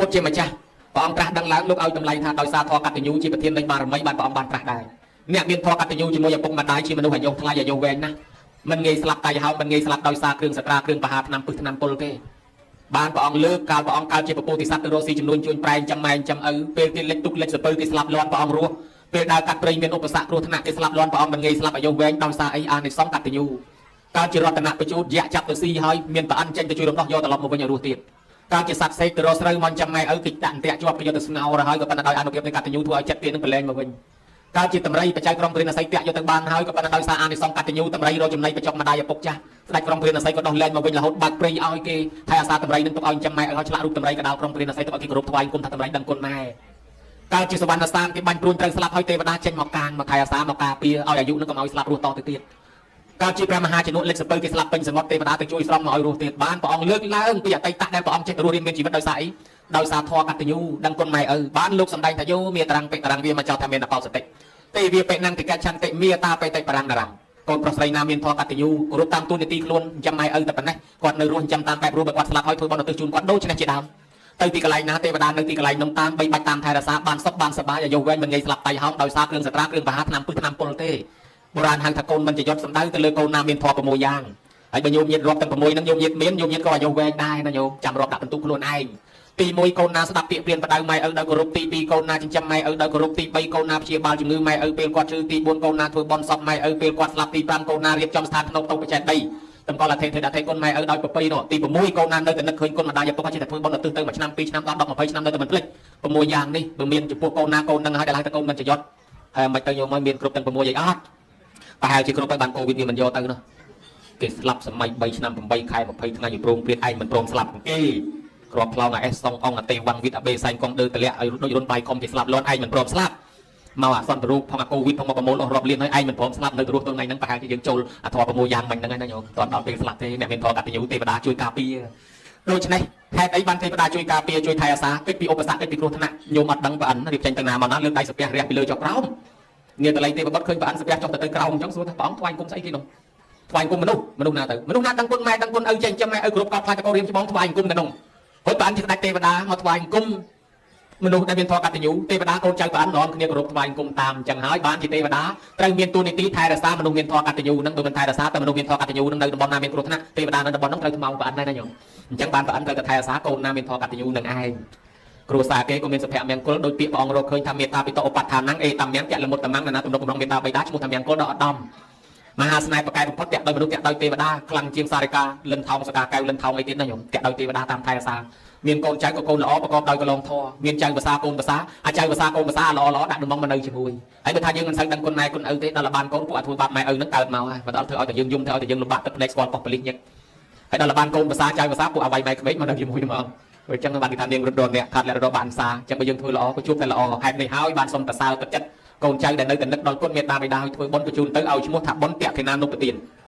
ពុទ្ធជាម្ចាស់ព្រះអង្គត្រាស់ដឹងឡើងលោកឲ្យតម្លៃថាដោយសារធម៌កតញ្ញូជាប្រធាននៃបារមីបានព្រះអង្គបានត្រាស់ដែរអ្នកមានធម៌កតញ្ញូជាមួយឪពុកម្ដាយជាមនុស្សអាយុថ្លៃអាយុវែងណាស់មិនងាយស្លាប់តៃហោមិនងាយស្លាប់ដោយសារគ្រឿងសត្រាគ្រឿងបហាថ្នាំពឹសថ្នាំពុលទេបានព្រះអង្គលើកកាលព្រះអង្គកើតជាពពោធិសត្វទៅរកស៊ីចំនួនជួញប្រែងចាំម៉ែងចាំឪពេលគេលិចទុកលិចសពៅគេស្លាប់លាន់ព្រះអង្គរស់ពេលដើរកាត់ព្រៃមានឧបសគ្គគ្រោះថ្នាក់គេស្លាប់លាន់ព្រះអង្គមិនងាយស្លាប់អាយុវែងដោយសារអីអានិសង្សកតញ្ញូកើតជារតនបជូតយៈចាប់ទៅស៊ីហើយមានប្រអិនចេញទៅជួយរំដោះយកត្រឡប់មកវិញឲ្យរស់ទៀតកើតជាសត្វសេកទៅរកស្រូវមកចាំម៉ែឪគេដាក់អន្ទាក់ជាប់គេយកទៅស្ងោរហើយក៏ប៉ុន្តែដោយអនុភាពនៃកតញ្ញូធ្វើឲ្យចិត្តគេនឹងប្រឡែងមកវិញកើតជាតម្រៃបច្ច័យក្រុងព្រានសីតាក់យកទៅបានហើយក៏ប៉ុន្តែដោយសារអានិសង្សកតញ្ញូតម្រៃរកចំណៃបញ្ចុកម្ដាយឪពុកចាស់ស្ដេចក្រុងព្រានសីក៏ដោះលែងមកវិញរហូតបើកព្រៃឲ្យគេថែអាសាតម្រៃនឹងទុកឲ្យចាំម៉ែឪឲ្យឆ្លាក់រូបតម្រៃកដាលក្រុងព្រានសីទុកឲ្យគេគោរពថ្វាយគុំថាតម្រៃដឹងគុណម៉ែកើតជាសវណ្ណសាមគេបាញ់ព្រួនត្រូវស្លាប់ហើយទេវតាចេញមកកាងមកថែអាសាមកការពារឲ្យអាយុនឹងកុំឲ្យស្លាប់រស់តទៅទៀតកើតជាព្រះមហាជនលិចសពៅគេស្លាប់ពេញសមុទ្រទេវតាទៅជួយស្រង់មកឲ្យរស់ទៀតបានព្រះអង្គលើកឡើងពីអតីតដែលព្រះអង្គចេះរស់រៀនមានជីវិតដោយសារអីដោយសារធម៌កតញ្ញូដឹងគុណម៉ែឪបានលោកសម្ដែងថាយោមេតារាំងបិតារាំងវាមកចោទថាមានអបោសតិទេវាបិណੰតិកឆន្តិមេតាបិតិបរាំងនរំកូនប្រុសស្រីណាមានធម៌កតញ្ញូគោរពតាមទូនាទីខ្លួនចាំម៉ែឪតែប៉ុណ្ណេះគាត់នៅរស់ចាំតាមបែបរស់បើគាត់ស្លាប់ហើយធ្វើបុណ្យឧទ្ទិសជូនគាត់ដូចនេះជាដើមទៅទីកន្លែងណាទេវតានៅទីកន្លែងនោះតាមបីបាច់តាមថែរក្សាបានសុខបានសប្បាយអាយុវែងមិនងាយស្លាប់តៃហោងដោយសារគ្រឿងសត្រាគ្រឿងបហាថ្នាំពឹសថ្នាំពុលទេបុរាណហៅថាកូនមិនចយត់សំដៅទៅលើកូនណាមានធម៌6យ៉ាងហើយបើញោមញាតរាប់ទាំង6ហ្នឹងញោមញាតមានញោមញាតក៏អាយុវែងដែរណាញោមចាំរាប់ដាក់បន្ទុកខ្លួនឯងទី1កូនណាស្ដាប់ពាក្យព្រានបដៅម៉ែឪដោយគោរពទី2កូនណាចិញ្ចឹមម៉ែឪដោយគោរពទី3កូនណាព្យាបាលជំងឺម៉ែឪពេលគាត់ឈឺទី4កូនណាធ្វើបុណ្យសពម៉ែឪពេលគាត់ស្លាប់ទី5កូនណារៀបចំស្ថានភ្នំទៅបច្ចេកដីតម្កល់អធិធិអធិគុណម៉ែឪដោយប្រពៃនោះទី6កូនណានៅតែនឹកឃើញគុណម្ដាយឪពុកចេះតែធ្វើបុណ្យឧទ្ទិសទៅមួយឆ្នាំពីរឆ្នាំដល់10 20ឆ្នាំនៅតែមិនភ្លេច6យ៉ាងនេះបើមានចំពោះកូនណាកូននឹងហើយដែលហៅថាកូនមិនចយត់ហើយមិនទៅញោមឲ្យមានគ្រប់ទាំង6អីអត់ប្រហែលជាគ្រប់ទៅបានកូវីដវាមិនយកទៅនោះគេស្លាប់សម័យ3ឆ្នាំ8ខែ20ថ្ងៃព្រមព្រៀងឯងមិនព្រមស្លាប់គេក្របផ្លោងអាអេសសុងអងអតេវ៉ាំងវិតអាបេសែងកងដើតលាក់ឲ្យដូចរុនបាយខំគេស្លាប់លន់ឯងមិនព្រមស្លាប់មកអាសន្នរូបផងអាកូវីដផងមកប្រមូលអស់រាប់លានហើយឯងមិនព្រមស្លាប់នៅទៅរស់ទល់ថ្ងៃហ្នឹងប្រហែលជាយើងចូលអាធម៌6យ៉ាងមិញហ្នឹងហើយណាញោមតដល់ពេលស្លាប់ទេអ្នកមានធម៌កតញ្ញូទេវតាជួយការពារដូច្នេះហេតុអីបានទេវតាជួយការពារជួយថែអាសាកិច្ចពីឧបសគ្គកិច្ចពីគ្រោះថ្នាក់ញោមអត់ដឹងប្រអិនរៀបចេញទៅណាមកណាលើកដៃសាពះរះពីលើចុះក្រោមនាតល័យទេវបុត្រឃើញប្រអិនសាពះចុះទៅក្រោមអញ្ចឹងសួរថាព្រះអង្គថ្វាយគុំស្អីគេនោះថ្វាយគុំមនុស្សមនុស្សណាទៅមនុស្សណាដឹងគុណម៉ែដឹងគុណឪចេះចាំម៉ែឪគ្រប់កោតខ្លាចតករៀមច្បងថ្វាយគុំទៅនោះហើយប្រអិនជាស្ដេចទេវតាមកថ្វាយគុំមនុស្សដែលមានធម៌កតញ្ញូទេវតាកូនចៅប្រអិននាំគ្នាគោរពថ្វាយគុំតាមអញ្ចឹងហើយបានជាទេវតាត្រូវមានតួនាទីថែរក្សាមនុស្សមានធម៌កតញ្ញូនឹងបើមិនថែរក្សាតែមនុស្សមានធម៌កតញ្ញូនឹងនៅតំបន់ណាមានគ្រោះថ្នាក់ទេវតានៅតំបន់នោះត្រូវថ្មោងប្រអិនដែរណាញោមអញ្ចឹងបានប្រអិនត្រូវតែថែរក្សាកូនណាមានធម៌កតញ្ញូនឹងឯងគ្រួសារគេក៏មានសុភមង្គលដោយពាក្យព្រះអង្គរកឃើញថាមេត្តាពិតឧបដ្ឋានំអេតាមំកលមុតតមំណាទំនុកបំរុងមេត្តាបិតាឈ្មោះថាមង្គលដល់ឧត្តមមហាស្នេហ៍ប្រកែបំផុតតាក់ដោយមនុស្សតាក់ដោយទេវតាខ្លាំងជាងសារិកាលិនថោងសកាកែវលិនថោងអីទៀតណាញោមតាក់ដោយទេវតាតាមថែរក្សាមានកូនចៅក៏កូនល្អប្រកបដោយកលងធម៌មានចៅភាសាកូនភាសាអាចៅភាសាកូនភាសាល្អល្អដាក់ដំបងមកនៅជាមួយហើយបើថាយើងមិនសូវដឹងគុណម៉ែគុណឪទេដល់បានកូនពួកអាធ្វើបាបម៉ែឪនឹងកើតមកហើយបើដល់ធ្វើឲ្យតែយើងយំធ្វើឲ្យតែយើងលំបាកទឹកភ្នែកស្គាល់ប៉ុស្ប៉លិសញឹកហើយដល់បានកូនភាសាចៅភាសាពួកអាវៃម៉ែក្មេកមកនៅជាមួយហ្មងអញ្ចឹងបានគេថានាងរត់រអ្នកខាត់លរបានសាអញ្ចឹងបើយើងធ្វើល្អក៏ជួបតែល្អហេតុនេះហើយបានសុំតសើទឹកចិត្តកូនចៅដែលនៅតែនឹកដល់គុណមេត្តាបិតាឲ្យធ្វើបុណ្យបញ្ជូនទៅឲ្យឈ្មោះថាបុណ្យតក្កេណានុបទាន។